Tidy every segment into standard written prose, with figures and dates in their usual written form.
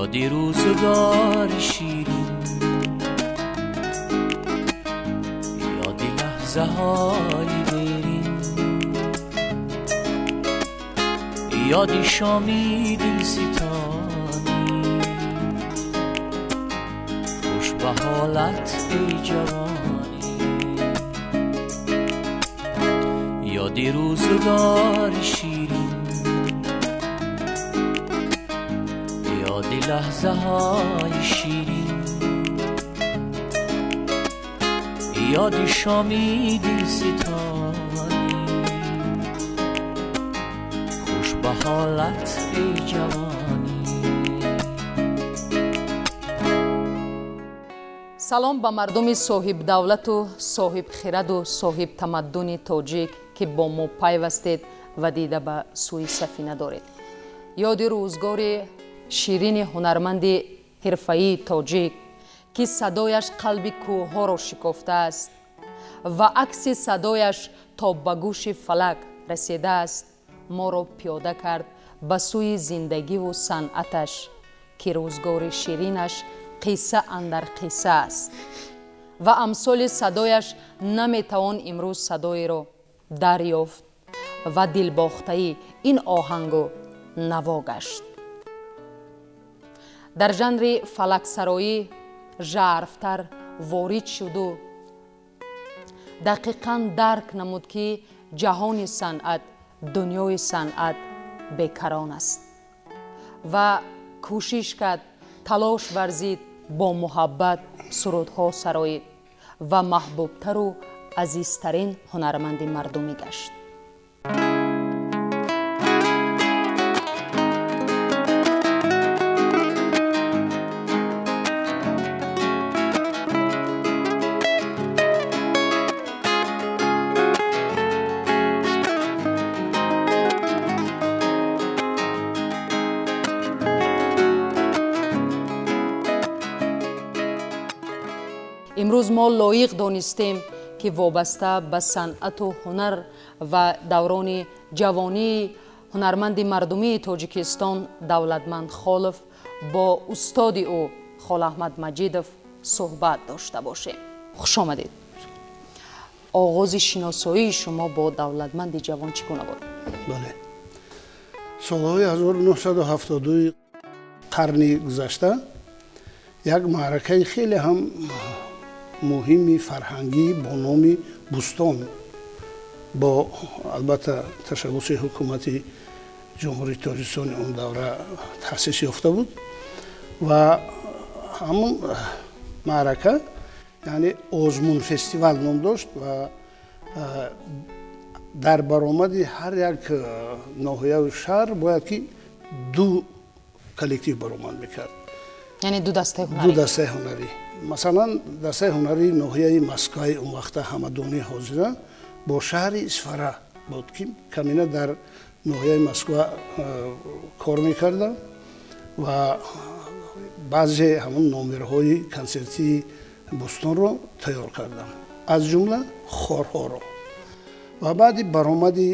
Ёди рӯзгори ширин, ёди лаҳзаҳои дерин, ёди шоми дилситонӣ. Хуш ба ҳолат эй ҷавонӣ, ёди рӯзгори ширин, ёди лаҳзаҳои ширин, ёди шоми дилситонӣ. Хуш ба ҳолат эй ҷавонӣ. Салом ба мардуми соҳибдавлату соҳибхираду соҳибтамаддуни тоҷик, ки бо мо пайвастед ва дида ба сӯи сафина доред. Ёди рӯзгори ширини ҳунарманди ҳирфаии тоҷик, ки садояш қалби кӯҳҳоро шикофтааст ва акси садояш то ба гӯши фалак расидааст, моро пиёда кард ба сӯи зиндагиву санъаташ, ки рӯзгори ширинаш қисса андар қисса аст ва амсоли садояш наметавон имрӯз садоеро дарёфт ва дилбохтаи ин оҳангу наво гашт. Дар жанри фалаксароӣ жарфтар ворид шуду дақиқан дарк намуд, ки ҷаҳони санъат, дунёи санъат бекарон аст ва кӯшиш кард, талош варзид, бо муҳаббат сурудҳо сароид ва маҳбубтару азизтарин ҳунарманди мардумӣ гашт. Имрӯз мо лоиқ донистем, ки вобаста ба санъату ҳунар ва даврони ҷавонии ҳунарманди мардумии Тоҷикистон Давлатманд Холов бо устоди ӯ Холаҳмад Маҷидов суҳбат дошта бошем. Хуш омадед. Оғози шиносоии шумо бо давлатманди ҷавон чӣ гуна буд? Бале, солҳои 1972 қарни гузашта як маъракаи хеле ҳам муҳими фарҳангӣ бо номи Бӯстон бо албатта ташаббуси ҳукумати Ҷумҳурии Тоҷикистони он давра таъсис ёфта буд ва ҳамон маърака, яъне озмун фестивал ном дошт ва дар баромади ҳар як ноҳияву шаҳр бояд ки ду коллектив баромад мекард. Яъне ду дастаи ҳунарӣ. Ду дастаи ҳунарӣ. Масалан, дастаи ҳунарии ноҳияи Москваи он вақта ҳамадонии ҳозира бо шаҳри Исфара буд, ки камина дар ноҳияи Москва кор мекардам ва баъзе ҳамон номерҳои консертии Бӯстонро тайёр кардам, аз ҷумла хорҳоро. Ва баъди баромади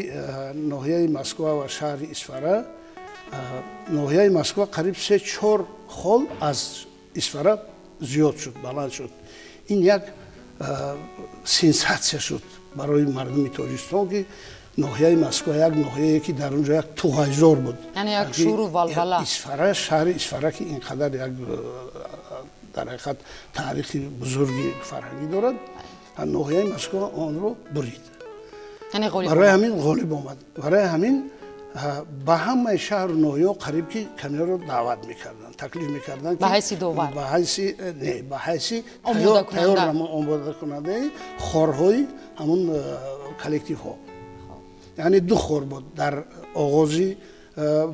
ноҳияи Москва ва шаҳри Исфара, ноҳияи Москва қариб 3-4 хол аз Исфара зиёд шуд, баланд шуд. Ин як сенсатсия шуд барои мардуми Тоҷикистон, ки ноҳияи Москва як ноҳияе ки дар он ҷо як туғайзор буд, яъне як шуру валвала. Исфара, шаҳри Исфара, ки ин қадар як дар ҳақиқат таърихи бузурги фарҳангӣ дорад, ноҳияи Москва онро бурид. Барои ҳамин ғолиб омад. Барои ҳамин ба ҳамаи шаҳру ноҳияҳо қариб ки камераро даъват мекарданд, таклиф мекарданд. Ба ҳайси довар? Ба ҳайси не, ба ҳайси тайёр омодакунандаи хорҳои ҳамон коллективҳо. Яъне ду хор буд, дар оғози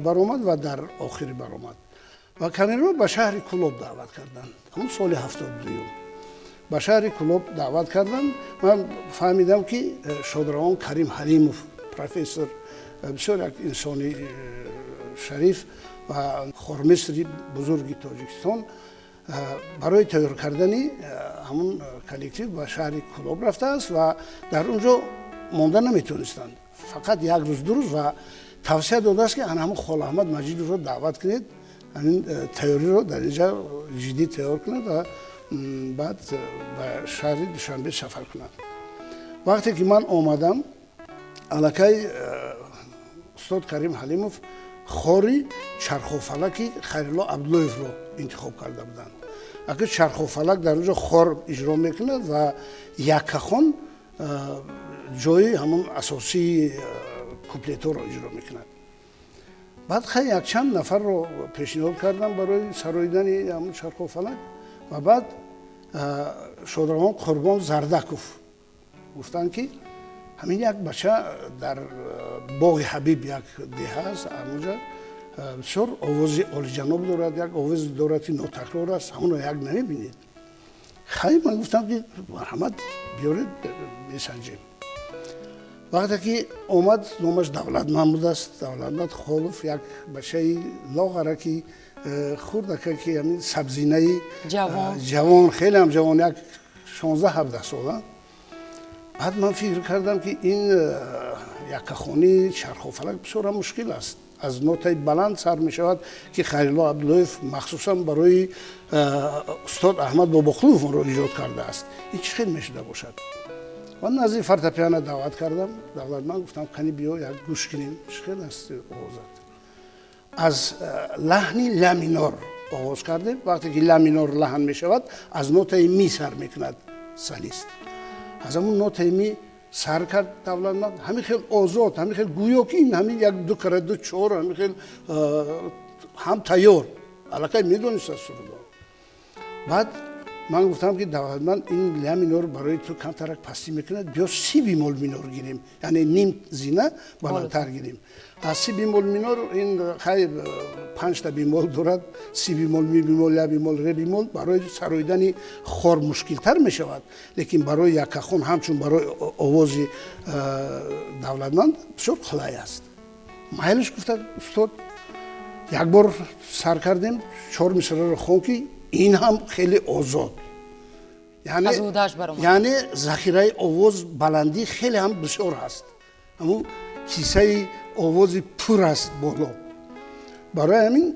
баромад ва дар охири баромад. Ва камераро ба шаҳри Кӯлоб даъват карданд. Ҳамон соли 72 ба шаҳри Кӯлоб даъват карданд. Ман фаҳмидам, ки шодравон Карим Ҳалимов, профессор, бисёр як инсони шариф ва хормистри бузурги Тоҷикистон, барои тайёр кардани ҳамон коллектив ба шаҳри Кӯлоб рафтааст ва дар он ҷо монда наметавонистанд. Фақат як рӯз, 2 рӯз, ва тавсия додааст, ки ана ҳамон Холаҳмад Маҷидовро даъват кунед, ҳамин тайёриро дар инҷа ҷиддӣ тайёр кунад ва баъд ба шаҳри Душанбе сафар кунад. Вақте ки ман омадам, аллакай устод Карим Ҳалимов хори Чархофалаки Хайрулло Абдуллоевро интихоб карда буданд. Агар Чархофалак дар онҷо хор иҷро мекунад ва яккахон ҷои ҳамон асосии куплетҳоро иҷро мекунад. Баъд хай якчанд нафарро пешниҳод кардам барои сароидани ҳамон Чархофалак ва баъд шодравон Қурбон Зардаков гуфтанд, ки ҳамин як бача дар боғи Ҳабиб як деҳа аст, ҳамонҷа бисёр овози олиҷаноб дорад, як овоз дорад, ки нотакрор аст, ҳамонро як намебинед. Хай ман гуфтам, ки марҳамат, биёред, месанҷем. Вақте ки омад, номаш Давлатманд будааст, Давлатманд Холов, як бачаи лоғараки хурдака, ки ҳамин сабзинаи ҷавон, хеле ҳам ҷавон, як 16-17 сола. Баъд ман фикр кардам, ки ин яккахонии Чархофалак бисёр ҳам мушкил аст. Аз нотаи баланд сар мешавад, ки Хайрулло Абдуллоев махсусан барои устод Аҳмад Бобоқулов онро эҷод кардааст. Ин чӣ хел мешуда бошад? Ва назди фортепиано даъват кардам Давлатманд, гуфтам, кани биё, як гӯш кунем, чӣ хел аст овозат. Аз лаҳни ля минор оғоз кардем. Вақте ки ля минор лаҳн мешавад, аз нотаи ми сар мекунад солист. Аз ҳамун нотаи ми сар кард Давлатманд, ҳамин хел озод, ҳамин хел гӯё ки ин ҳамин як ду кара ду чор, ҳамин хел ҳам тайёр, аллакай медонист аз сурудо. Баъд ман гуфтам, ки Давлатманд, ин ля минор барои ту камтарак пастӣ мекунад, биё си бемол минор гирем, яъне ним зина баландтар гирем. Аз си бемол минор ин хай панҷта бемол дорад: си бемол, ми бемол, ля бемол, ре бемол. Барои сароидани хор мушкилтар мешавад, лекин барои яккахон, ҳамчун барои овози Давлатманд бисёр қулай аст. Майлиш, гуфта устод. Як бор сар кардем, чор мисраро хон, ки ин ҳам хеле озод, яъне захираи овоз, баландӣ хеле ҳам бисёр ҳаст, ҳамун кисаи овози пур аст боло. Барои ҳамин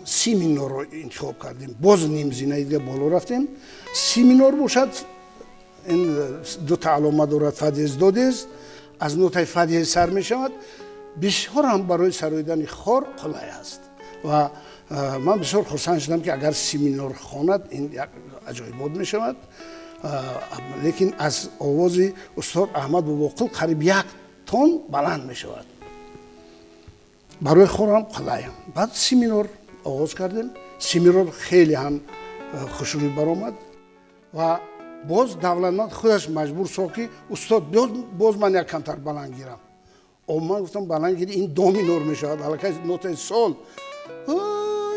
си минорро интихоб кардем, боз нимзинаи дига боло рафтем. Си минор бошад, ин дута алома дорад: фа диез, до диез. Аз нотаи фа диез сар мешавад, бисёр ҳам барои сароидани хор қулай аст. Ва ман бисёр хурсанд шудам, ки агар си минор хонад, ин як аҷоибот мешавад, лекин аз овози устод Аҳмад Бобоқул қариб як тон баланд мешавад, барои хорам қулай. Баъд си минор оғоз кардем, си минор хеле ҳам хушрӯй баромад ва боз Давлатманд худаш маҷбур сохт, ки устод, боз ман як камтар баланд гирам. Ман гуфтам, баланд гири, ин до минор мешавад, аллакай нотаи сол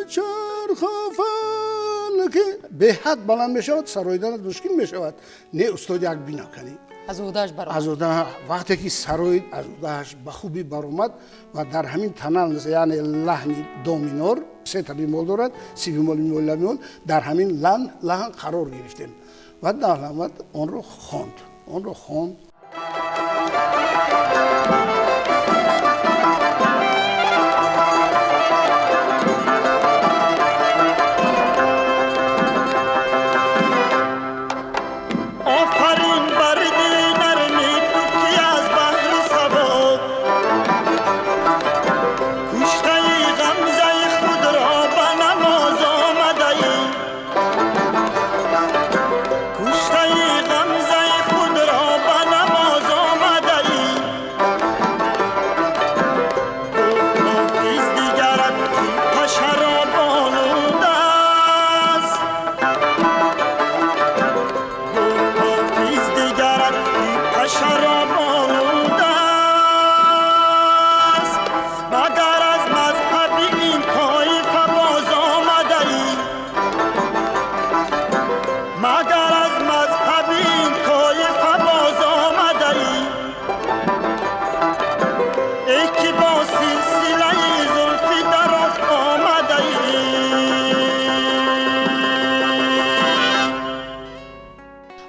чархофалаки беҳад баланд мешавад, сароиданат мушкил мешавад. Не, устод, як бина кани. Аз уҳдааш баромад. Аз уҳда вақте ки сароид, аз уҳдааш ба хубӣ баромад ва дар ҳамин тонал, яъне лаҳни до минор, сета бемол дорад: си бемол, мемол, ля бемол, дар ҳамин лаҳн қарор гирифтем ва Давлатманд онро хонд, онро хонд.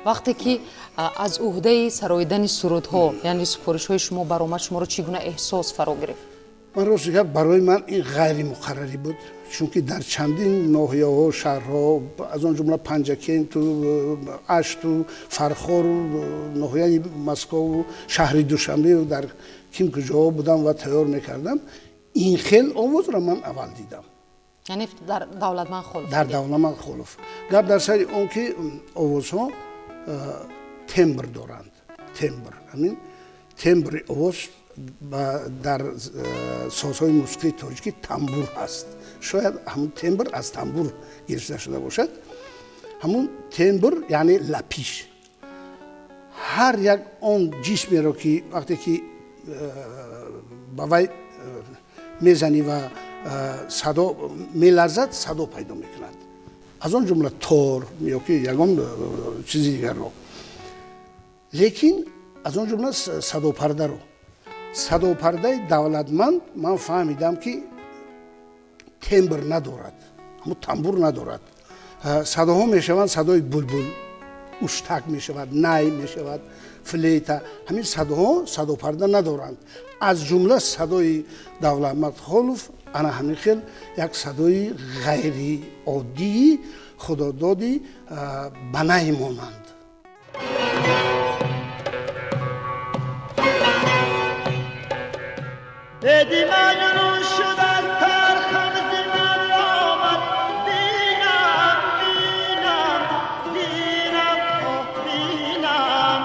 Вақте ки аз уҳдаи сароидани сурудҳо, яъне супоришҳои шумо баромад, шуморо чӣ гуна эҳсос фаро гирифт? Ман рости гап, барои ман ин ғайримуқаррарӣ буд, чунки дар чандин ноҳияҳо, шаҳрҳо, аз он ҷумла Панҷакенту, Ашту, Фархору, ноҳияи Москову, шаҳри Душанбеу дар ким куҷоҳо будам ва тайёр мекардам. Ин хел овозро ман аввал дидам. Яъне дар Давлатманд Холов? Дар Давлатманд Холов. Гап дар сари он ки овозҳо тембр доранд. Тембр, ҳамин тембри овоз дар созҳои мусиқии тоҷикӣ тамбур ҳаст. Шояд ҳамун тембр аз тамбур гирифта шуда бошад. Ҳамун тембр яъне лапиш. Ҳар як он ҷисмеро ки вақте ки ба вай мезанӣ ва садо меларзад, садо пайдо мекунад. Аз он ҷумла тор ё ки ягон чизи дигарро. Лекин аз он ҷумла садопардаро. Садопардаи Давлатманд ман фаҳмидам ки тембр надорад, ҳамун тамбур надорад. Садоҳо мешаванд садои булбул, уштак мешавад, най мешавад, флейта. Ҳамин садоҳо садопарда надоранд. Аз ҷумла садои Давлатманд Холов ана ҳамин хел як садои ғайриоддии худододи ба най монанд. Dedi majnun شد از سرخم ز ملامت، بینم بینم بینم آه بینم.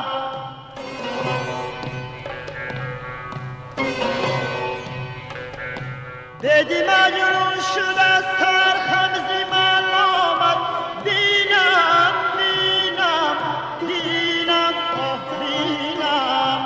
Dedi majnun شد از سرخم ز ملامت، بینم بینم بینم آه بینم.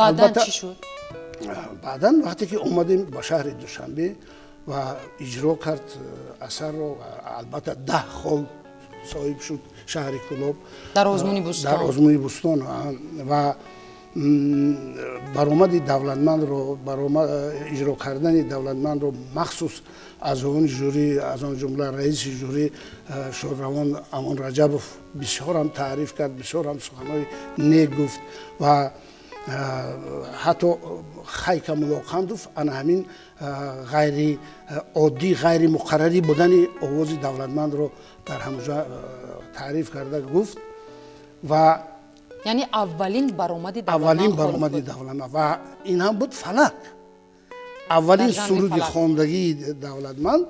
Баъдан чӣ шуд? Баъдан вақте ки омадем ба шаҳри Душанбе ва иҷро кард асарро, албатта 10 хол соҳиб шуд шаҳри Кӯлоб дар озмуни Бӯстон. Дар озмуни Бӯстон ва баромади Давлатмандро, иҷро кардани Давлатмандро махсус аъзоёни жюри, аз он ҷумла раиси жюри шодравон Амон Раҷабов бисёрам таъриф кард, бисёрам суханҳои нек гуфт ва ҳатто Хайка Мулоқандов ана ҳамин ғайриоддӣ, ғайримуқаррарӣ будани овози Давлатмандро дар ҳамонҷо таъриф карда гуфт. Ва яъне аввалин баромади аввалин баромади Давлатманд ва ин ҳам буд фалак. Аввалин суруди хондагии Давлатманд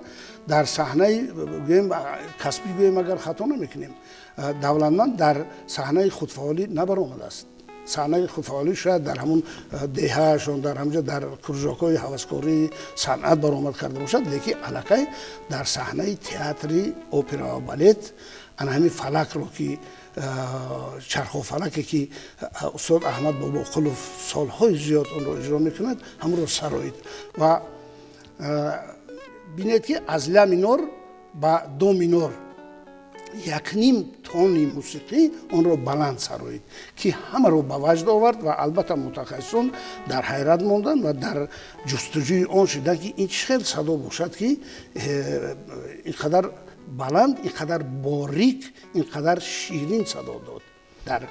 дар саҳнаи гӯем касбӣ, гӯем агар хато намекунем, Давлатманд дар саҳнаи худфаъолӣ набаромадааст. Саҳнаи худфаъолӣ шояд дар ҳамун деҳаашон, дар ҳамҷо дар кружокҳои ҳаваскории санъат баромад карда бошад, лекин аллакай дар саҳнаи театри опера ва балет ана ҳамин фалакро ки чархофалаке ки устод Аҳмад Бобоқулов солҳои зиёд онро иҷро мекунад, ҳамонро сароид. Ва бинед ки аз ля минор ба до минор якним тони мусиқӣ онро баланд сароид, ки ҳамаро ба ваҷд овард ва албатта мутахассисон дар ҳайрат монданд ва дар ҷустуҷӯи он шуданд ки ин чӣ хел садо бошад ки ин қадар баланд, ин қадар борик, ин қадар ширин садо дод. Дар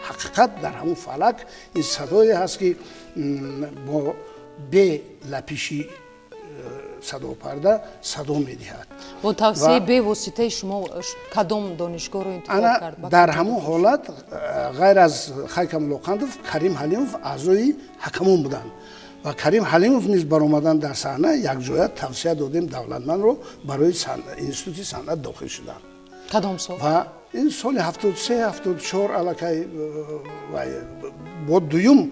ҳақиқат дар ҳамун фалак ин садое ҳаст ки бо бе лапиши садопарда садо медиҳад. Бо тавсияи бевоситаи шумо кадом донишгоҳро интихоб кард? Дар ҳамон ҳолат ғайр аз Хайка Мулоқандов, Карим Ҳалимов аъзои ҳакамон буданд ва Карим Ҳалимов низ баромадан дар саҳна якҷоя тавсия додем Давлатмандро барои институти санъат дохил шудан. Кадом сол? Ва ин соли 73, 74 аллакай бо дуюм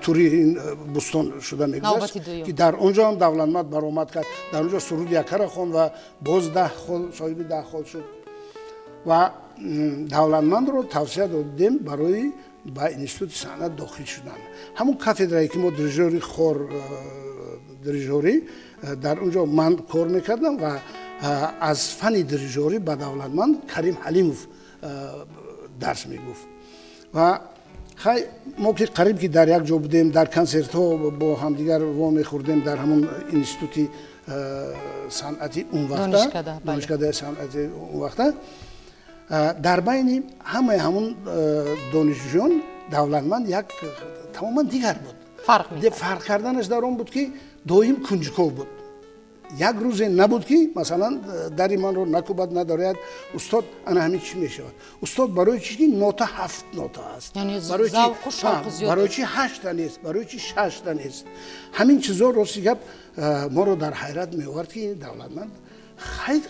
тури ин Бӯстон шуда мегузашт, ки дар он ҷо ҳам Давлатманд баромад кард. Дар он ҷо суруди якара хонд ва боз 10 хол, соҳиби 10 хол шуд. Ва Давлатмандро тавсия додем барои ба институти санъат дохил шудан. Ҳамон кафедрае ки мо дирижёри хор, дирижёрӣ дар он ҷо ман кор мекардам ва аз фани дирижёрӣ ба Давлатманд Карим Ҳалимов дарс мегуфт. Ва хай мо ки қариб ки дар як ҷо будем, дар консертҳо бо ҳамдигар во мехӯрдем дар ҳамон институти санъати он вақта, донишкадаи санъати он вақта, дар байни ҳамаи ҳамон донишҷӯён Давлатманд як тамоман дигар буд. Фарқ карданаш дар он буд, ки доим кунҷков буд. Як рӯзе набуд, ки масалан дари манро накӯбад, надорад: устод, ана ҳамин чӣ мешавад, устод, барои чӣ ки нота ҳафт нота аст, барои чӣ ҳашта нест, барои чӣ шашта нест? Ҳамин чизо, рости гап, моро дар ҳайрат меовард, ки Давлатманд хай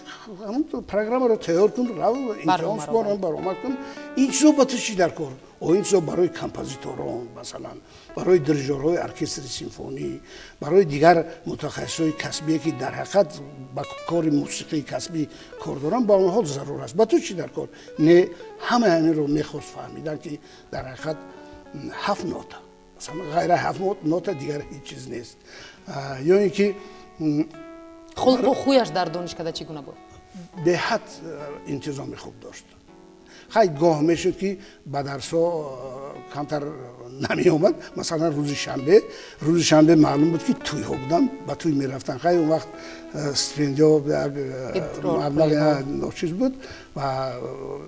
ҳамон программаро тайёр кун, рав, имтиҳон супор, баромад кун, ин чизо ба ту чӣ дар кор? О, ин чизо барои композиторон, масалан барои дирижёрҳои оркестри симфонӣ, барои дигар мутахассисҳои касбие, ки дар ҳақиқат ба кори мусиқии касбӣ кор доранд, ба онҳо зарур аст, ба ту чӣ дар кор? Не, ҳамаи ҳаминро мехост фаҳмидан, ки дар ҳақиқат ҳафт нота, масалан ғайра ҳафт нота дигар ҳеҷ чиз нест. Ё ин ки хулқу хӯяш дар донишкада чӣ гуна буд? Беҳад интизоми хуб дошт. Хай гоҳ мешуд, ки ба дарсҳо камтар намеомад. Масалан рӯзи шанбе маълум буд, ки тӯйҳо буданд, ба тӯй мерафтанд. Хай он вақт стипендио як маблағи ночиз буд ва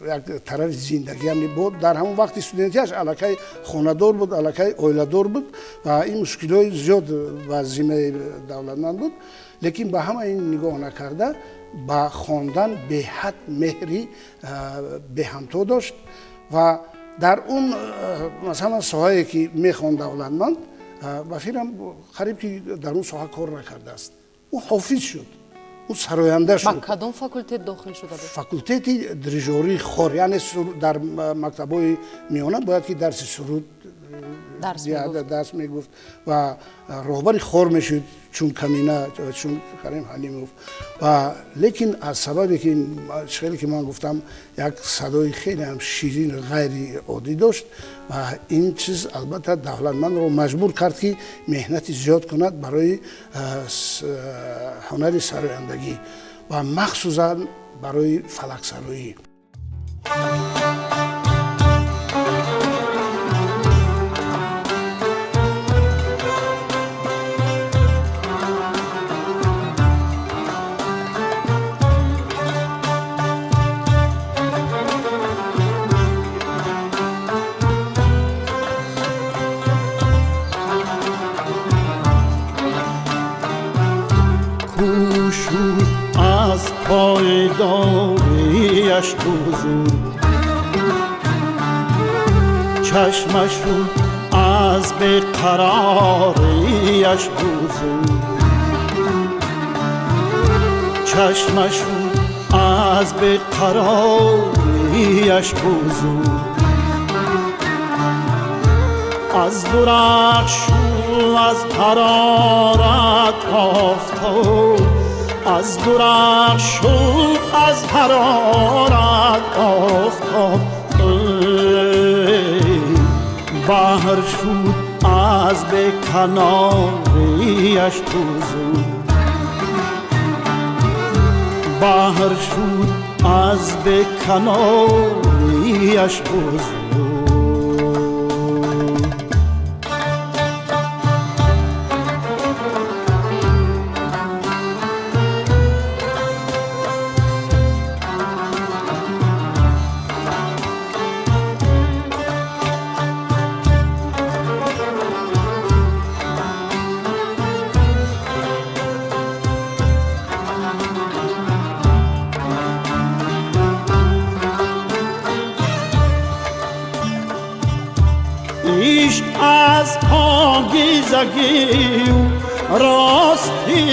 як тарафи зиндагиам буд. Дар ҳамон вақти студентиаш аллакай хонадор буд, аллакай оиладор буд ва ин мушкилиҳои зиёд ба зиммаи Давлатманд буд. Лекин ба ҳама ин нигоҳ накарда, ба хондан беҳад меҳри беҳамто дошт ва дар он масалан соҳае, ки мехонд Давлатманд, ба фикрам, қариб ки дар он соҳа кор накардааст. Ӯ ҳофиз шуд, ӯ сароянда шуд. Ба кадом факултет дохил шуда буд? Факултети дирижёрии хор, яъне дар мактабҳои миёна бояд ки дарси суруд дарс мегуфт ва роҳбари хор мешуд, чун камина, чун Карим Ҳалимов. Ва лекин аз сабабе ки, хеле ки ман гуфтам, як садои хеле ҳам ширин, ғайриоддӣ дошт ва ин чиз албатта Давлатмандро маҷбур кард, ки меҳнати зиёд кунад барои ҳунари сарояндагӣ ва махсусан барои фалаксароӣ. Аз пойдориаш бузург, чашмашу аз беқарориаш бузург, чашмашу аз беқарориаш бузург, аз дурахшу аз ҳарорат офтоб, аз дурахшу аз ҳарорат офтоб, баҳр шуд аз беканориаш бузург, баҳр шуд аз беканориаш бузург. Ишқ аз покизагию ростӣ,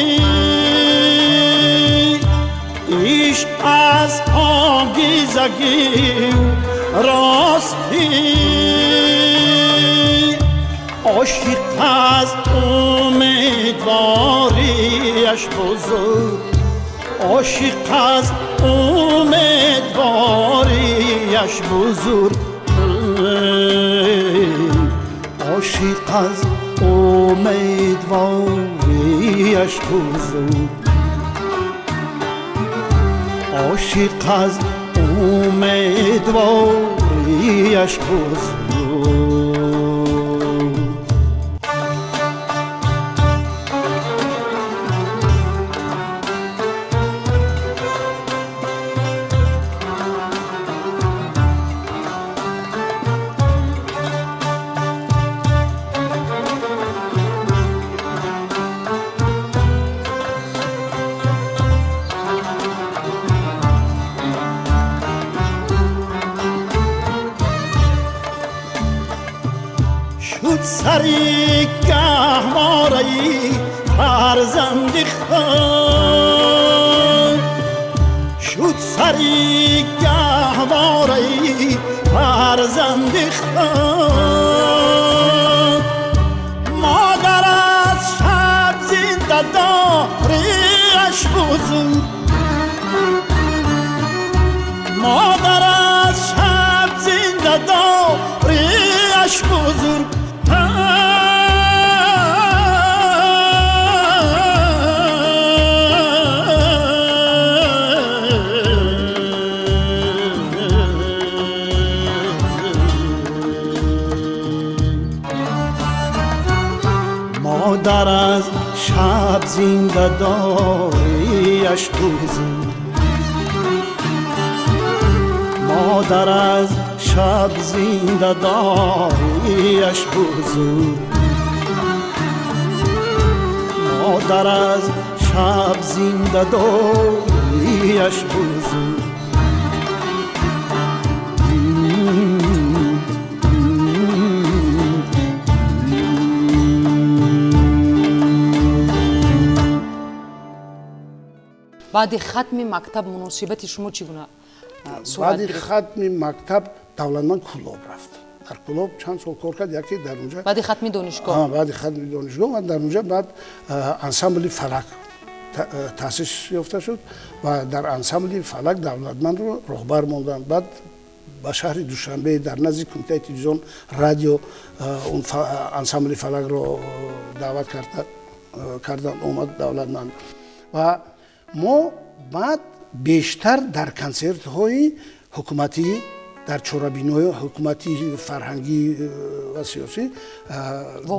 ишқ аз покизагию ростӣ, ошиқ аз умедвориаш бузург, ошиқ аз умедвориаш бузург, ошиқ аз умедвориаш бузург, ошиқ аз умедвориаш дориаш бузург. سری گهواره‌ای فرزند خود، شد سری گهواره‌ای فرزند خود. مادر از شب زنده داریش بزرگ، مادر از شب زنده داریش بزرگ. مادر از شب زنده داریش بزرگ، مادر از شب زنده داریش بزرگ، مادر از شب زنده داریش بزرگ. Баъди хатми мактаб муносибати шумо чӣ гуна сурат Баъди гирифт? хатми мактаб Давлатманд Кӯлоб рафт. Дар Кӯлоб чанд сол кор кард, яке дар онҷа Баъди хатми донишгоҳ? Баъди хатми донишгоҳ ва дар онҷа баъд ансамбли Фалак таъсис ёфта шуд ва дар ансамбли Фалак Давлатмандро роҳбар монданд. Баъд ба шаҳри Душанбе дар назди Кумитаи телевизион радио он ансамбли Фалакро даъват карданд, омад Давлатманд. Ва мо баъд бештар дар консертҳои ҳукуматӣ, дар чорабиниҳои ҳукуматӣ, фарҳангӣ ва сиёсӣ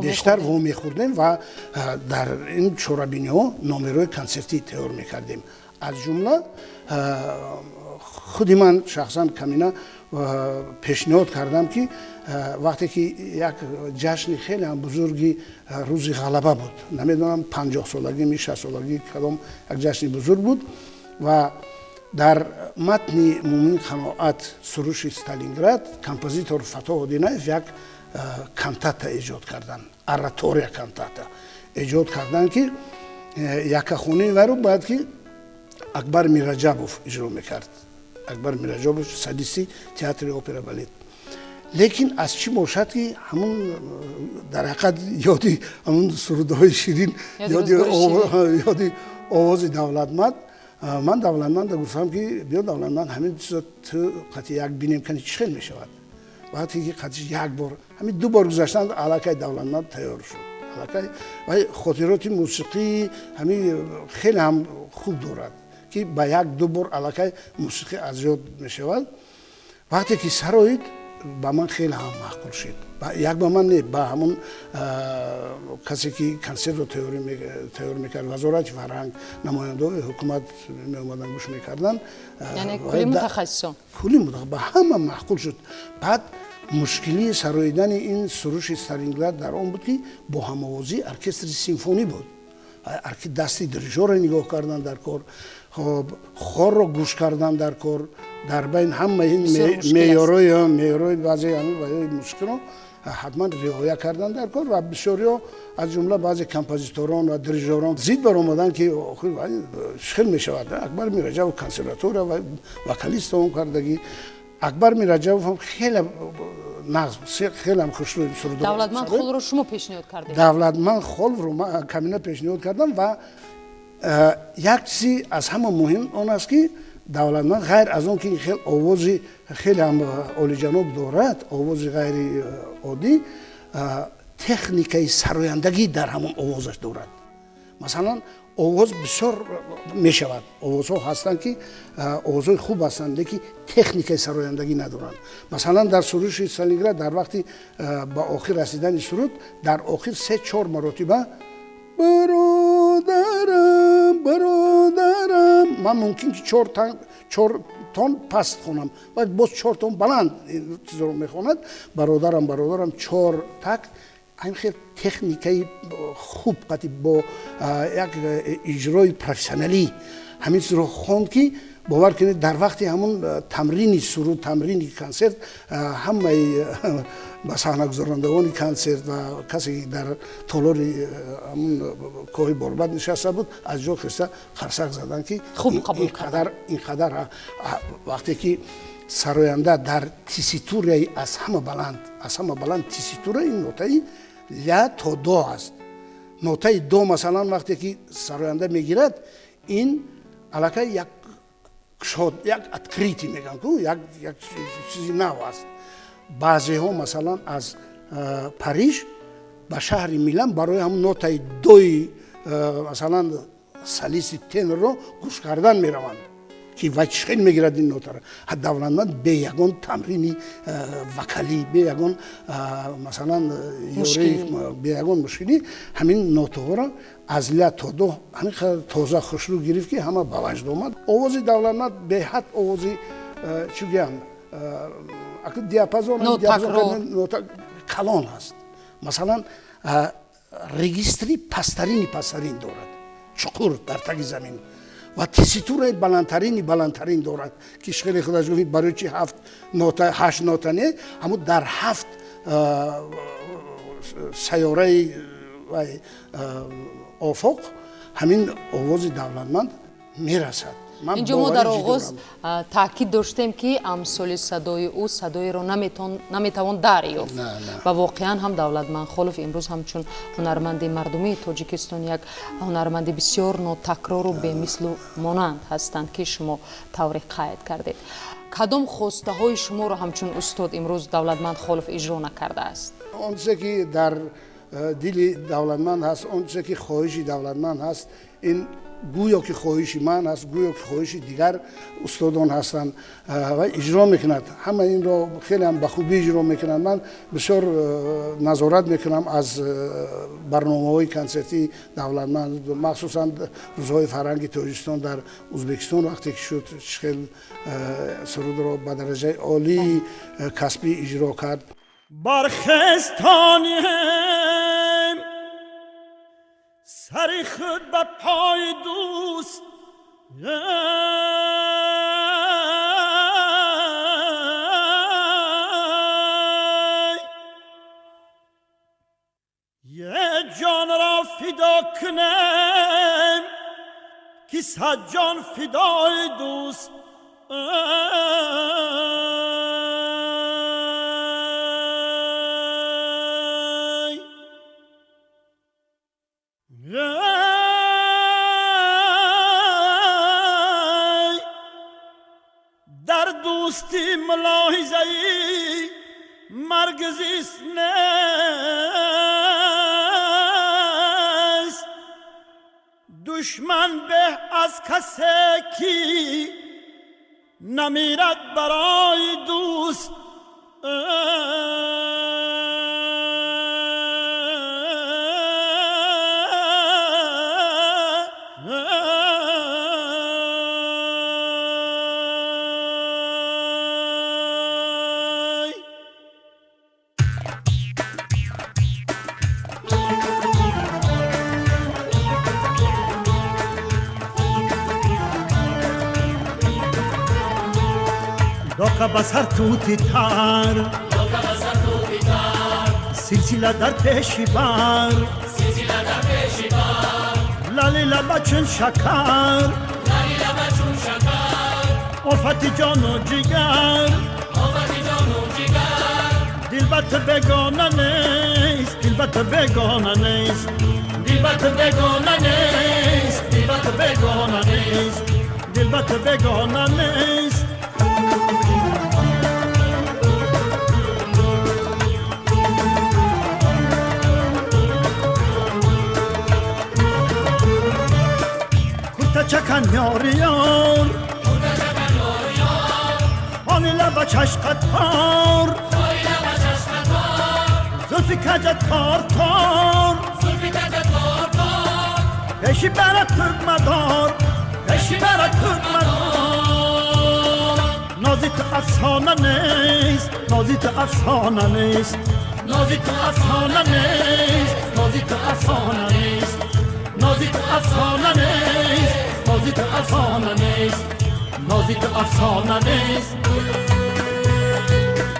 бештар вомехӯрдем ва дар ин чорабиниҳо номерҳои консертӣ тайёр мекардем. Аз ҷумла худи ман шахсан камина пешниҳод кардам, ки вақте ки як ҷашни хеле ҳам бузурги рӯзи ғалаба буд, намедонам 50-солагӣ, 60-солагӣ, кадом як ҷашни бузург буд ва дар матни Мумин Қаноат суруши Сталинград композитор Фатоҳ Одинаев як кантата эҷод карданд, оратория кантата эҷод карданд, ки якахонаи вайро бояд ки Акбар Мираҷабов иҷро мекард. Акбар Мираҷабов солисти театри опера балет. Лекин аз чӣ бошад, ки ҳамун дар ҳақиқат ёди ҳамун сурудҳои ширин, ёди овози Давлатманд, ман Давлатманда гуфтам, ки биё Давлатманд, ҳамин чизо ту қатъи як бинем, кани чӣ хел мешавад. Вақте ки қатъи як бор, ҳамин ду бор гузаштанд, аллакай Давлатманд тайёр шуд. Аллакай ва хотироти мусиқии ҳамин хеле ҳам хуб дорад, ки ба як ду бор аллакай мусиқӣ аз ёд мешавад. Вақте ки сароид, ба ман хеле ҳам маъқул шуд. Як ба ман не, ба ҳамон касе ки консертро тайёр мекард, Вазорати фарҳанг, намояндаҳои ҳукумат меомаданд, гӯш мекарданд. Яъне кулли мутахассисон? Кулли ба ҳама маъқул шуд. Баъд мушкилии сароидани ин суруши Сталинград дар он буд, ки бо ҳамовозии оркестри симфонӣ буд. Дасти дирижёрро нигоҳ кардан дар кор, хоб хорро гӯш кардан дар кор, дар байн ҳамаи ин меъёрҳои баъзе ҳамин мусиқиро ҳатман риоя кардан дар кор. Ва бисёриҳо, аз ҷумла баъзе композиторон ва дирижёрон зид баромаданд, ки охир чӣ хел мешавад, Акбар Мираҷабов консерватория ва вокалист он кардагӣ. Акбар Мираҷабов ҳам хеле нағз, хеле ҳам хушрӯй суруд. Давлатманд Холро шумо пешниҳод кардед? Давлатманд Холро ман камина пешниҳод кардам. Ва як чизи аз ҳама муҳим он аст, ки Давлатманд ғайр аз он ки хел овози хеле ҳам олиҷаноб дорад, овози ғайриоддӣ, техникаи сарояндагӣ дар ҳамон овозаш дорад. Масалан, овоз бисёр мешавад, овозҳо ҳастанд, ки овозҳои хуб ҳастанд, лекин техникаи сарояндагӣ надоранд. Масалан, дар суруши Сталинград дар вақти ба охир расидани суруд дар охир 3-4 маротиба бародарам, бародарам, ман мумкин ки 4 тон паст хонам, баъд боз 4 тон баланд чизоро мехонад. Бародарам, бародарам, 4 такт. Ҳамин хел техникаи хуб қати бо як иҷрои профессионалӣ ҳамин чизро хонд, ки бовар кунед, дар вақти ҳамон тамрини суруд, тамрини консерт, ҳамаи ба саҳнагузорандагони консерт ва касе ки дар толори ҳамон кӯҳи Борбад нишаста буд, аз ҷо хеста қарсак заданд, ки хуб қабул кард. Инқадар вақте ки сароянда дар теситураи аз ҳама баланд, аз ҳама баланд теситура ин нотаи ля то до аст. Нотаи до, масалан, вақте ки сароянда мегирад, ин аллакай як шод, як открытие мегӯянд ку, як чизи нав аст. Баъзеҳо, масалан, аз Париж ба шаҳри Милан барои ҳамон нотаи дои, масалан, солисти тенорро гӯш кардан мераванд, ки вай чӣ хел мегирад ин нотаро. Давлатманд бе ягон тамрини вокалӣ, бе ягон, масалан, ёрӣ, бе ягон мушкилӣ ҳамин нотаҳоро аз ля то до ҳамин қадар тоза хушрӯ гирифт, ки ҳама ба ваҷд омад. Овози Давлатманд беҳад овози, чӣ гӯям, диапазон калон аст. Масалан, регистри пасттарини пасттарин дорад, чуқур дар таги замин, ва теситураи баландтарини баландтарин дорад, ки хеле худаш гуфт, барои чи 7 нота, 8 нота не, ҳамун дар 7 сайёраи офоқ ҳамин овози Давлатманд мерасад. Инҷо мо дар оғоз таъкид доштем, ки амсоли садои ӯ садоеро наметавон дарёфт, ва воқеан ҳам Давлатманд Холов имрӯз ҳамчун ҳунарманди мардумии Тоҷикистон як ҳунарманди бисёр нотакрору бемислу монанд ҳастанд, ки шумо тавре қайд кардед. Кадом хостаҳои шуморо ҳамчун устод имрӯз Давлатманд Холов иҷро накардааст? Он чизе ки дар дили Давлатманд ҳаст, он чизе ки хоҳиши Давлатманд ҳаст, ин гӯё ки хоҳиши ман аст, гӯё ки хоҳиши дигар устодон ҳастанд ва иҷро мекунад. Ҳама инро хеле ҳам ба хубӣ иҷро мекунанд. Ман бисёр назорат мекунам аз барномаҳои консертии Давлатманд, махсусан рӯзҳои фарҳанги Тоҷикистон дар Ӯзбекистон вақте ки шуд, чӣ хел сурудро ба дараҷаи олии касбӣ иҷро кард. Бархестонем сари худ ба пои дӯст, یه جان را فدا کنم که 100 جان فدای دوست. در دوستی ملاحظه‌ای مرگ زیست نیست، دشمن به از کسی کی نمیرد برای دوست. дока ба сар тути тар, силсила дар пеши бар, лали лаба чун шакар, офати ҷону ҷигар, дилбат бегона нест, дилбат бегона нест, дилбат бегона нест, дилбат бегона нест, дилбат бегона нест. شکن یار یار خالی لب چشقت تار زلفی کجت تار تار پیشی برات تکمدار پیشی برات تکمدار نازی تو افسانه نیست نازی تو افسانه نیست نازی تو افسانه نیست نازی تو افسانه نیست نازی تو افسانه نیست نازی تو افسانه نیست نازی تو افسانه نیست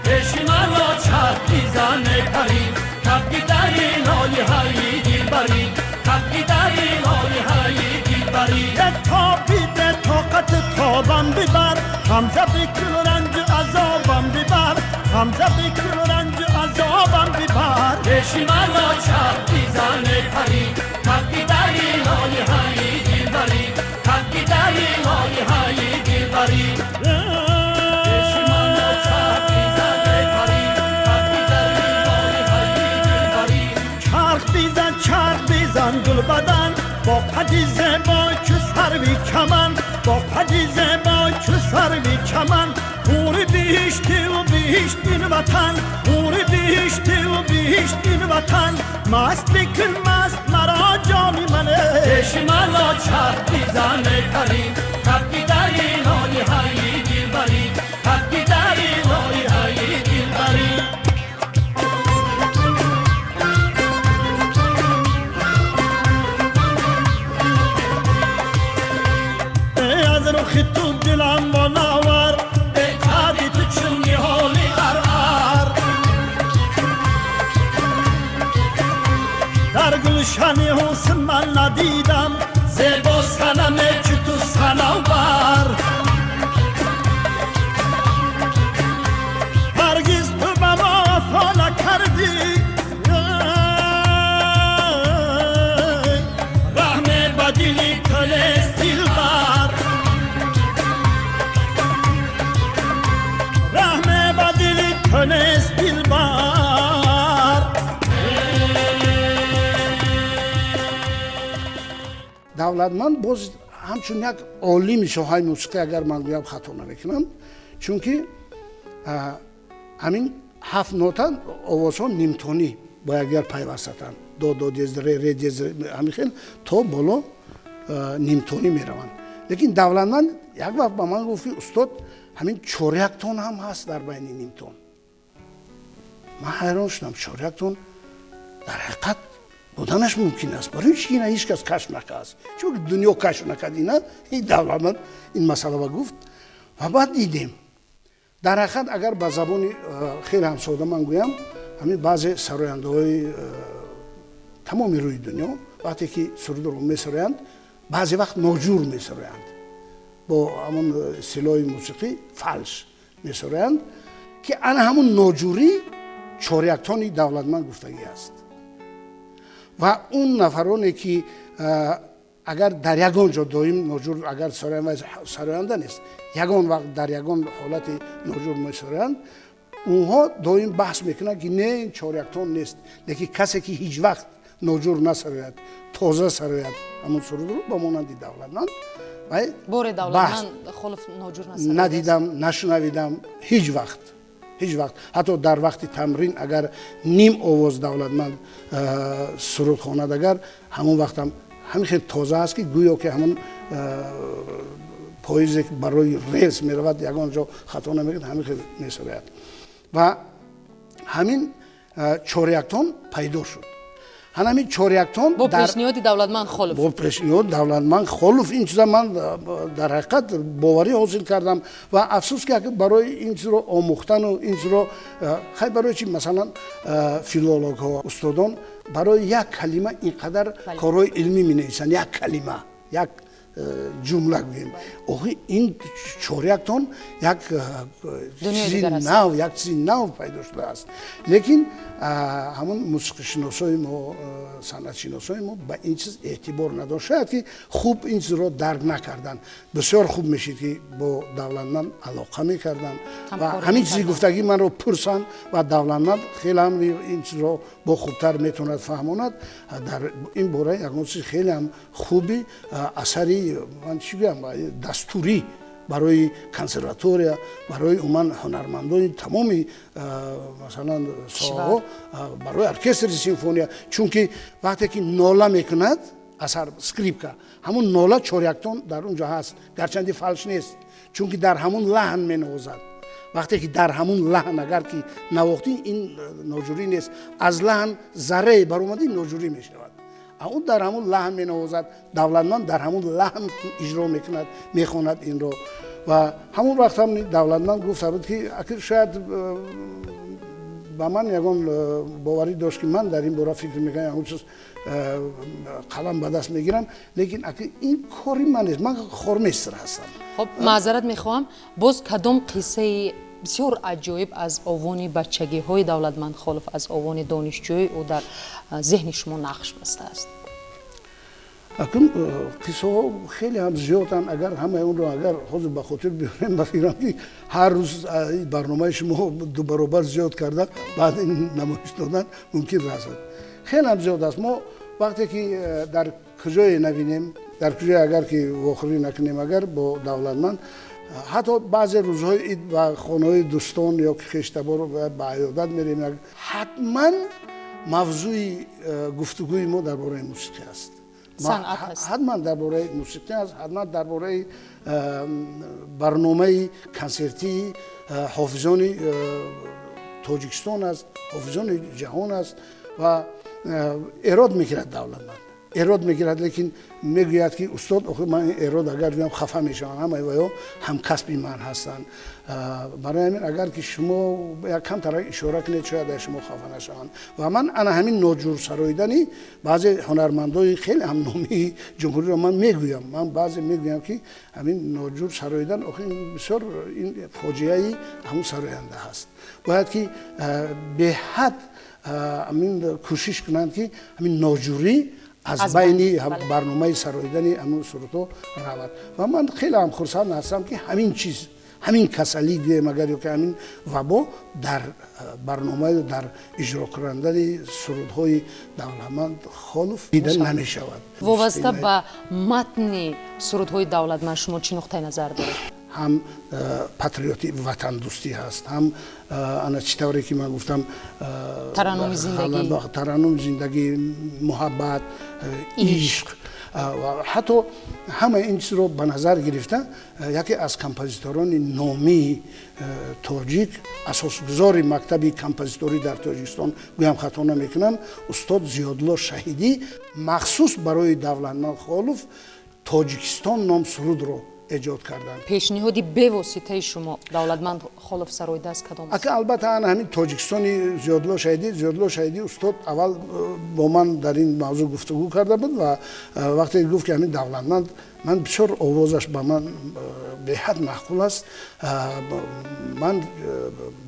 پیشی مرا چرخ میزنه پری تبکی دری لای های دلبری تبکی دری لای های دلبری تابی به طاقت تابم ببر همزه بکن رنج عذابم ببر همزه بکن رنج عذابم ببر پیشی مرا چرخ میزنه پری تبکی دری لای های دلبری تبکی دری لای های دلبری پیشی مرا چرخ میزنه پری تبکی دری لای های دلبری چرخ بیزن چرخ بیزن گل بدن با قدی زیبا چو سروی چمن با قدی زیبا چو سروی چمن حوری بهشتی و بهشت این وطن حوری بهشتی و بهشت این وطن مست بکن مست مرا جانی منه پیش مرا چرخ بیزنه پری تبکی دری لای های دلبری تبکی دری لای های دلبری از رخ تو دلم منور ای تو چون نهالی ارار در گلشن حسن من ندیدم زیبا صنم چو تو صنوبر هرگز تو به ما وفا نکردی رحم به دل تو نیست دلبر رحم به دل تو نیست دلبر Давлатманд боз ҳамчун як олими соҳаи мусиқӣ агар ман гӯям хато намекунам, чунки ҳамин ҳафт нота овозҳо нимтонӣ бо якдигар пайвастатанд, до до диез ре ре диез ҳамин хел то боло нимтонӣ мераванд. Лекин Давлатманд як вақт ба ман гуфт ки устод ҳамин чоряк тон ҳам ҳаст дар байни нимтон. Ман ҳайрон шудам, чоряк тон дар ҳақиқат буданаш мумкин аст. Барои чи ина ҳеҷ кас кашф накард? Чун дунё кашф накард ина, ин Давлатманд ин масъала гуфт ва баъд дидем. Дар ҳақиқат агар ба забони хеле ҳам сода ман гӯям, ҳамин баъзе сарояндаҳои тамоми рӯи дунё вақте ки сурудро месароянд, баъзе вақт ноҷур месароянд, бо ҳамон истилоҳи мусиқӣ фалш месароянд, ки ана ҳамон ноҷурӣ чоряктони Давлатманд гуфтагӣ аст. Ва он нафароне ки агар дар ягон ҷо доим ноҷур агар сароянда нест, ягон вақт дар ягон ҳолати ноҷур месароянд, онҳо доим баҳс мекунанд ки не, ин чоряктон нест. Лекин касе ки ҳеҷ вақт ноҷур насарояд, тоза сарояд ҳамон сурудро ба монанди Давлатманд, боре Давлатманд Холов ноҷур насарояд надидам, нашунавидам ҳеҷ вақт. Ҳеҷ вақт. Ҳатто дар вақти тамрин агар ним овоз Давлатманд суруд хонад, агар ҳамон вақтам ҳамин хел тоза аст ки гӯё ки ҳамон поизе ки барои релс меравад ягон ҷо хато намекунад, ҳамин хел месарояд. Ва ҳамин чоряктон пайдо шуд. Ҳамин чоряктон бо пешниҳоди Давлатманд Холов, бо пешниҳоди Давлатманд Холов ин чиза ман дар ҳақиқат боварӣ ҳосил кардам ва афсӯс ки барои ин чизро омӯхтану ин чизро хай барои чи масалан филологҳо, устодон барои як калима ин қадар корҳои илмӣ менависанд, як калима, як ҷумла гӯем. Охи ин чоряктон як чизи нав, як чизи нав пайдо шудааст. Лекин ҳамон мусиқишиносои мо, санъатшиносои мо ба ин чиз эътибор надошт. Шояд ки хуб ин чизро дарк накарданд. Бисёр хуб мешид ки бо Давлатманд алоқа мекарданд ва ҳамин чизи гуфтагӣ манро пурсанд ва Давлатманд хеле ҳам ин чизро бо хубтар метавонад фаҳмонад. Дар ин бора ягон чиз хеле ҳам хуби асари қоидаи ман чӣ гӯям дастурӣ барои консерватория, барои умуман ҳунармандони тамоми масалан соҳаҳо, барои оркестри симфония. Чунки вақте ки нола мекунад асар скрипка, ҳамун нола чоряктон дар он ҷо ҳаст, гарчанде фалш нест, чунки дар ҳамун лаҳн менавозад. Вақте ки дар ҳамун лаҳн агар ки навохтӣ, ин ноҷурӣ нест. Аз лаҳн заррае баромадӣ, ноҷурӣ мешавад. Ӯ дар ҳамун лаҳн менавозад, Давлатманд дар ҳамун лаҳн иҷро мекунад, мехонад инро. Ва ҳамун вақт ҳам Давлатманд гуфта буд ки шояд ба ман ягон боварӣ дошт ки ман дар ин бора фикр мекунам, ягон чиз қалам ба даст мегирам, лекин ин кори ман нест, ман хормейстер ҳастам. Хоб, маъзарат мехоҳам, боз кадом қиссаи бисёр аҷоиб аз овони бачагиҳои Давлатманд Холов, аз овони донишҷӯи ӯ дар зеҳни шумо нақш бастааст? Акун қиссаҳо хеле ҳам зиёданд. Агар ҳамаи онро агар ҳозир ба хотир биёрем, ба фикрам ки ҳар рӯз барномаи шумо ду баробар зиёд карда баъд ин намоиш додан мумкин расад. Хеле ҳам зиёд аст. Мо вақте ки дар куҷое набинем, дар куҷое агар ки вохӯрӣ накунем, агар бо Давлатманд, ҳатто баъзе рӯзҳои ид ба хонаҳои дӯстон ё ки хештабор ба аёдат мерем, ҳатман мавзӯи гуфтугӯи мо дар бораи мусиқӣ аст. Ҳатман дар бораи мусиқӣ аст, ҳатман дар бораи барномаи консертии ҳофизони Тоҷикистон аст, ҳофизони ҷаҳон аст. Ва эрод мегирад Давлатманд, эрод мегирад, лекин мегӯяд ки устод, охир ман эрод агар гӯям хафа мешаванд, ҳамаи ваё ҳамкасби ман ҳастанд. Барои ҳамин агар ки шумо як камтар ишора кунед, шояд аз шумо хафа нашаванд. Ва ман ана ҳамин ноҷур сароидани баъзе ҳунармандои хеле ҳам номии ҷумҳуриро ман мегӯям. Ман баъзе мегӯям ки ҳамин ноҷур сароидан охир бисёр ин фоҷиаи ҳамун сароянда ҳаст. Бояд ки беҳад ҳамин кӯшиш кунанд ки ҳамин ноҷурӣ аз байни барномаи сароидани ҳамун сурудҳо равад. Ва ман хеле ҳам хурсанд ҳастам ки ҳамин чиз, ҳамин касалӣ гӯем агар ё ки ҳамин вабо дар барномаю дар иҷро кардани сурудҳои Давлатманд Холов дида намешавад. Вобаста ба матни сурудҳои Давлатманд шумо чӣ нуқтаи назар доред? Ҳам патриоти ватандӯстӣ ҳаст, ҳам ана чӣ тавре ки ман гуфтам тараннуми зиндагӣ, тараннуми зиндагӣ, муҳаббат, ишқ, ҳатто ҳамаи ин чизро ба назар гирифта яке аз композиторони номии тоҷик, асосгузори мактаби композиторӣ дар Тоҷикистон, гӯям хато намекунам, устод Зиёдулло Шаҳидӣ махсус барои Давлатманд Холов Тоҷикистон ном сурудро эҷод карданд. Пешниҳоди бевоситаи шумо Давлатманд Холов сароидааст кадом аст? Ака албатта ана ҳамин Тоҷикистони Зиёдулло Шаҳидӣ. Зиёдулло Шаҳидӣ устод аввал бо ман дар ин мавзӯъ гуфтугӯ карда буд ва вақте гуфт ки ҳамин Давлатманд, ман бисёр овозаш ба ман беҳад маъқул аст, ман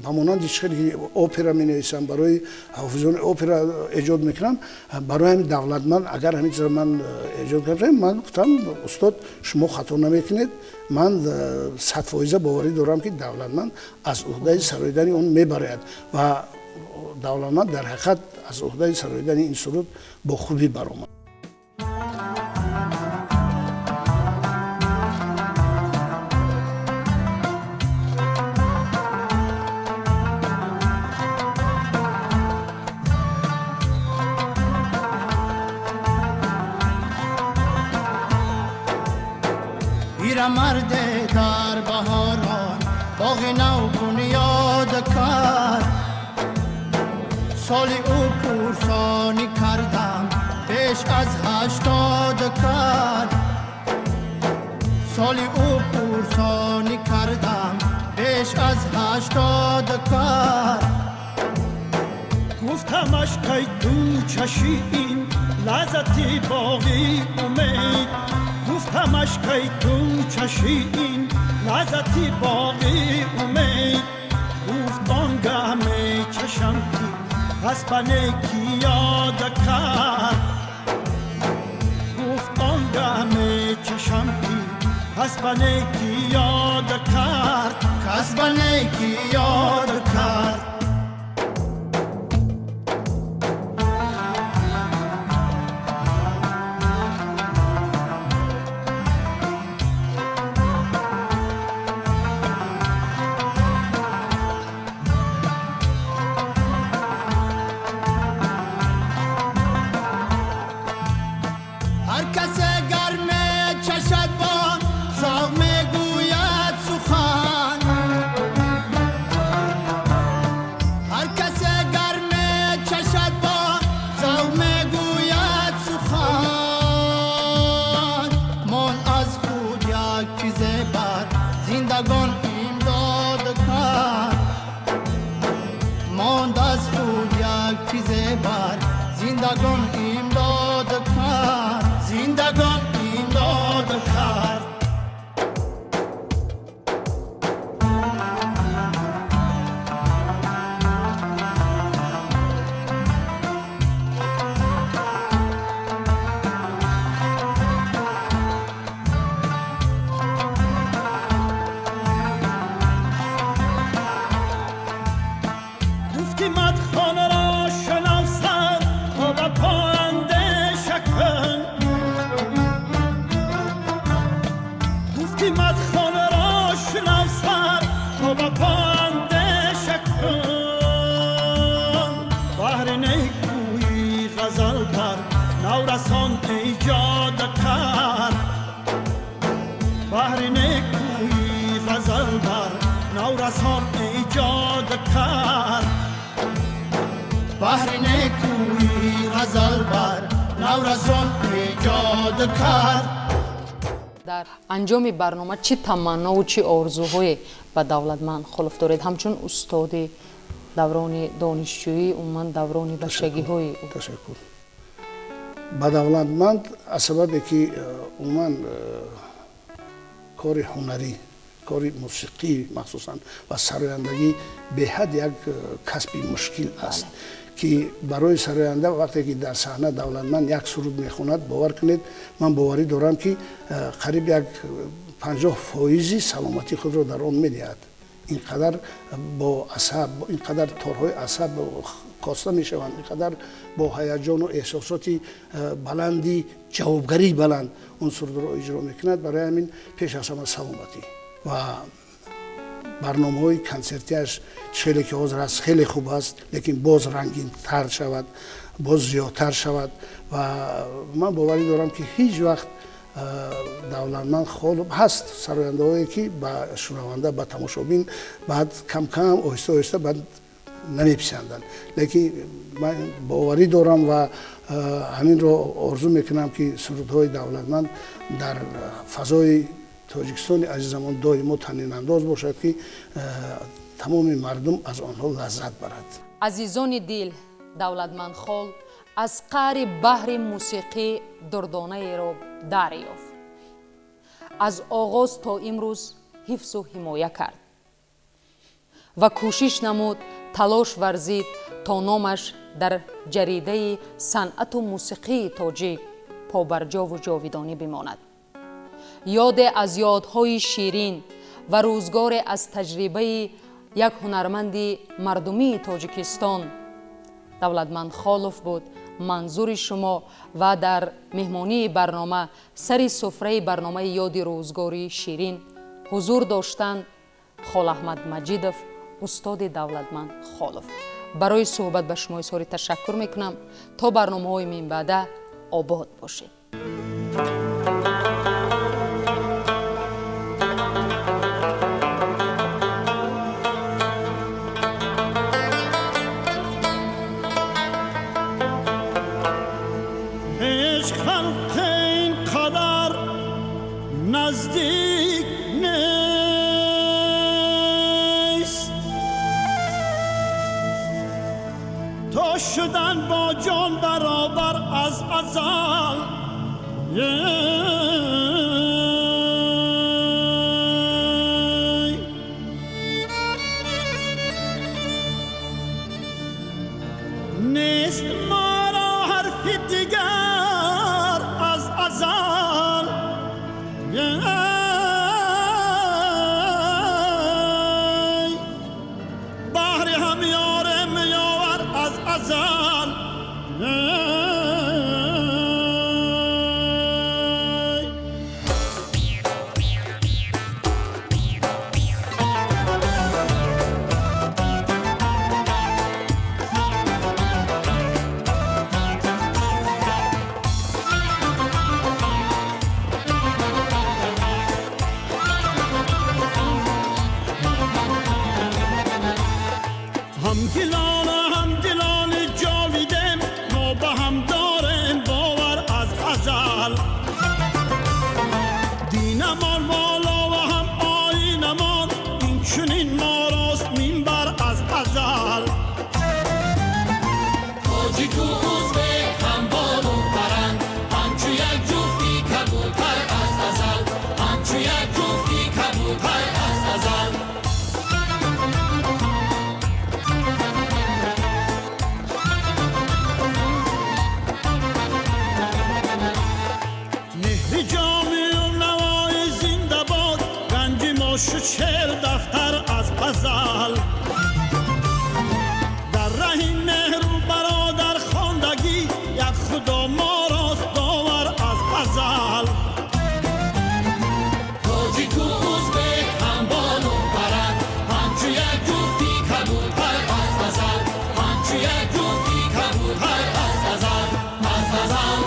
ба монанди чӣ хеле ки опера менависам, барои ҳофизони опера эҷод мекунам, барои ҳамин Давлатманд агар ҳамин чизро ман эҷод кардам, ман гуфтам устод шумо хато намекунед, ман 100% боварӣ дорам ки Давлатманд аз уҳдаи сароидани он мебарояд. Ва Давлатманд дар ҳақиқат аз уҳдаи сароидани ин суруд бо хубӣ баромад. مرد در بهاران باغ نو بنیاد کرد، سال او پرسانی کردم بیش از 80 کرد، سال او پرسانی کردم بیش از 80 کرد. گفتمش کی تو چشی این لذتی باغی امید، گفتمش کی تو چشی این لذتی باقی امید، گفت آنگه می چشم کی پس به نیکی یاد کرد، گفت آنگه می چشم کی پس به نیکی یاد کرد، کس به نیکی یاد کرد. бар зиндагон имдод кард, зиндагон имдод кард. Дар анҷоми барнома чӣ таманнову чӣ орзуҳое ба Давлатманд Холов доред ҳамчун устоди даврони донишҷӯӣ, умуман даврони бачагиҳои ӯ? Ташаккур. Ба Давлатманд аз сабабе ки умуман кори ҳунарӣ, кори мусиқӣ махсусан ва сарояндагӣ беҳад як касби мушкил аст, ки барои сароянда вақте ки дар саҳна Давлатманд як суруд мехонад, бовар кунед, ман боварӣ дорам, ки қариб як 50% саломатии худро дар он медиҳад. Ин қадар бо асаб, ин қадар торҳои асаб коста мешаванд, ин қадар бо ҳаяҷону эҳсосоти баланди ҷавобгарии баланд он сурудро иҷро мекунад. Барои ҳамин пеш аз ҳама саломатӣ ва барномаҳои консертиаш хеле ки ҳозир аст хеле хуб аст, лекин боз рангинтар шавад, боз зиёдтар шавад. Ва ман боварӣ дорам, ки ҳеҷ вақт Давлатманд Холов ҳаст сарояндаҳое ки ба шунаванда, ба тамошобин баъд кам-кам оҳиста оҳиста баъд намеписанданд, лекин ман боварӣ дорам ва ҳаминро орзу мекунам, ки сурудҳои Давлатманд дар фазои Тоҷикистони азизамон доимо танинандоз бошад, ки тамоми мардум аз онҳо лаззат барад. Азизони дил, Давлатманд Хол аз қаъри баҳри мусиқӣ дурдонаеро дарёфт, аз оғоз то имрӯз ҳифзу ҳимоя кард ва кӯшиш намуд, талош варзид то номаш дар ҷаридаи санъату мусиқии тоҷик побарҷову ҷовидонӣ бимонад. Ёде аз ёдҳои ширин ва рӯзгоре аз таҷрибаи як ҳунарманди мардумии Тоҷикистон Давлатманд Холов буд манзури шумо ва дар меҳмонии барнома сари суфраи барномаи ёди рӯзгори ширин ҳузур доштанд Холаҳмад Маҷидов, устоди Давлатманд Холов. Барои суҳбат ба шумо изҳори ташаккур мекунам. То барномаҳои минбаъда обод бошед. Наздик нест то шудан бо ҷон баробар аз азал. Нест маро ҳарфи дигар аз азал. Баҳри ҳамёре меёвар аз азал. Тоҷику узбек ҳам болу паранд, ҳамчу як ҷуфти кабутар аз азал, ҳамчу як ҷуфти кабутар аз азал. Меҳри ҷомию навои зинда бод, ганҷи мо шуд шеър дафтар аз ғазал. Дар раҳи меҳру бародархондагӣ, як Худо морост довар аз азал. Тоҷику узбек ҳам болу паранд, ҳамчу як ҷуфти кабутар аз азал, ҳамчу як ҷуфти кабутар аз азал, аз азал.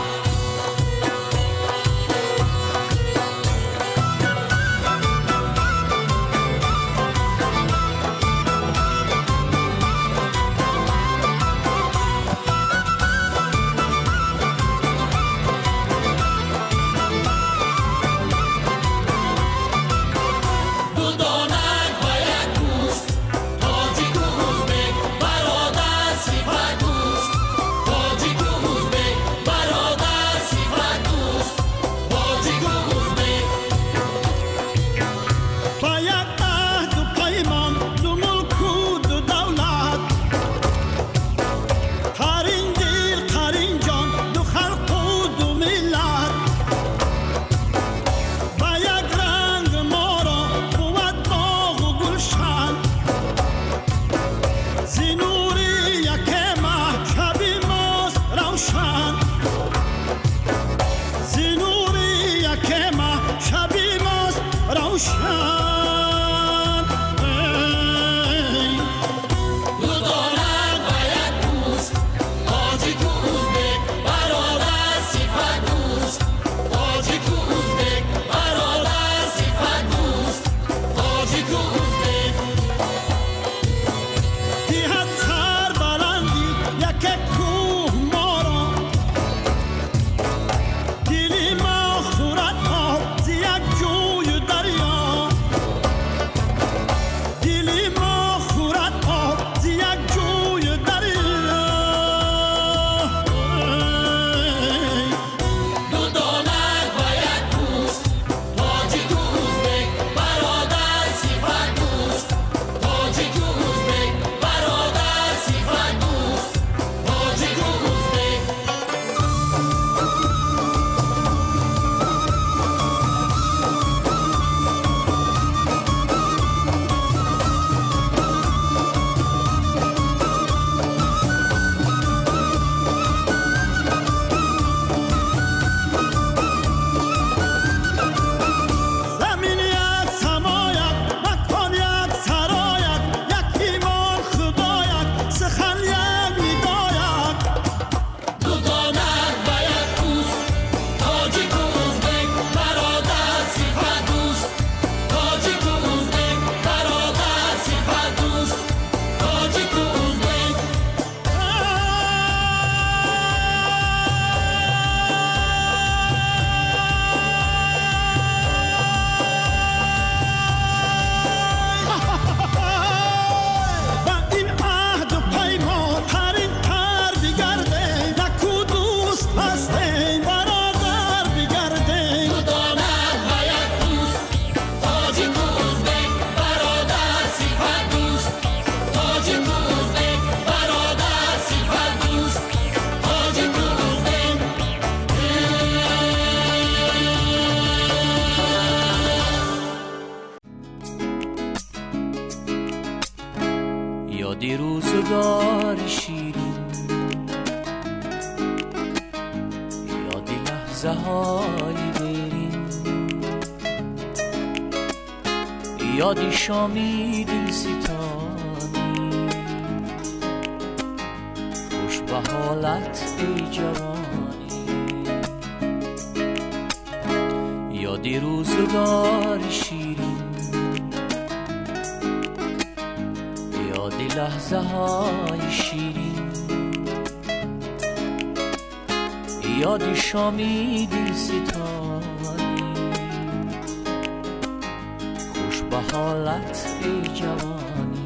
Ду донак ва як пӯст, тоҷику узбек бародар сифат дӯст, тоҷику узбек бародар сифат дӯст, тоҷику узбек. Ба як аҳду паймон ду мулку ду давлат, қарин дил қарин ҷон ду халқу ду миллат. Ба як ранг моро бувад боғу гулшан, зи нури яке маҳ шаби мост равшан, зи нури яке маҳ шаби мост равшан. Эй. Ду донак ва як пӯст, тоҷику узбек бародар сифат дӯст, тоҷику узбек бародар сифат дӯст, тоҷику узбек. Диҳад сарбаландӣ яке кӯҳ моро, дили мо хӯрад об зи як ҷӯю дарё, дили мо хӯрад об зи як ҷӯю дарё. Эй. Ду донак ва як пӯст, тоҷику узбек бародар сифат дӯст, тоҷику узбек бародар сифат дӯст, тоҷику узбек. Замин як, само як, макон як, саро як, як имон, Худо як, сухан як, нидо як. Ду донак ва як пӯст, тоҷику узбек бародар сифат дӯст, тоҷику узбек бародар сифат дӯст, тоҷику узбек. Ба ин аҳду паймон тарин тар бигардем, наку дӯст ҳастем, бародар бигардем. Ду донак ва як пӯст, тоҷику узбек бародар сифат дӯст, тоҷику узбек бародар сифат дӯст, тоҷику узбек. Ёди рӯзгори ширин, ёди лаҳзаҳои дерин, ёди шоми дилситонӣ, хуш ба ҳолат эй ҷавонӣ. Ёди рӯзгори ширин, ёди лаҳзаҳои ширин, ёди шоми дилситонӣ, хуш ба ҳолат эй ҷавонӣ.